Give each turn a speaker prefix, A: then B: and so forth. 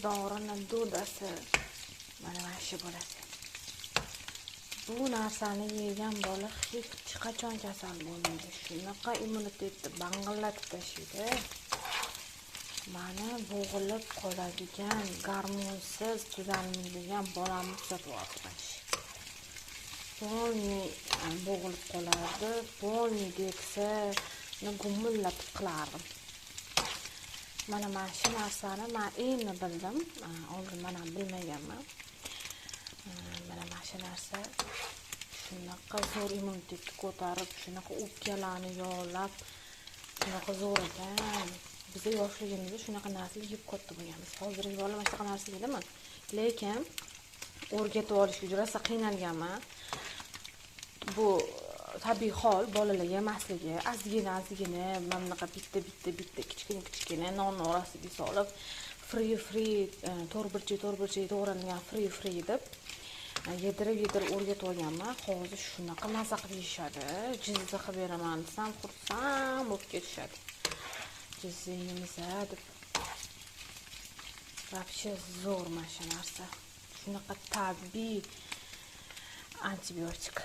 A: Dorini do'dasi mana shu bo'ladi. Bu narsani yegan bola hech qachon kasal bo'lmaydi. Shunaqa immunitetni bang'illatib tashlaydi. Mani bo'g'ilib qoladigan, gormonsiz tuzalmaydigan bolamni tuzatib yubordi. Polniy bo'g'ilib qolardi, polniy deksani gumillatib qilardim. Mana shu narsani men endi bildim. Oldin men ham bilmaganman. Mana shu narsa shunaqa zo'r immunitetni ko'tarib, shunaqa o'pkalarni yog'lab, shunaqa zo'r ekan. Biz yoshligimizda shunaqa narsalar yeb katta bo'lganmiz. Hozirgi bola mana shunaqa narsa yeydimi? Lekin o'rgatib olishga juda rosa qiynalganman. Bu tabiiy hol, bolalar yemasligi, ozgina ozgina mana bunaqa bitta bitta bitta kichkina kichkina nonni orasiga solib, fri fri to'rt burchak to'rt burchak to'g'ralgan fri fri deb yedirib yedirib o'rgatib olganman. Hozir shunaqa maza qilib yeyishadi. Jizza qilib beraman desam, xursand bo'lib ketishadi. Jizza yeymiz deb. Вообще zo'r mana shu narsa. Shunaqa tabiiy antibiotik.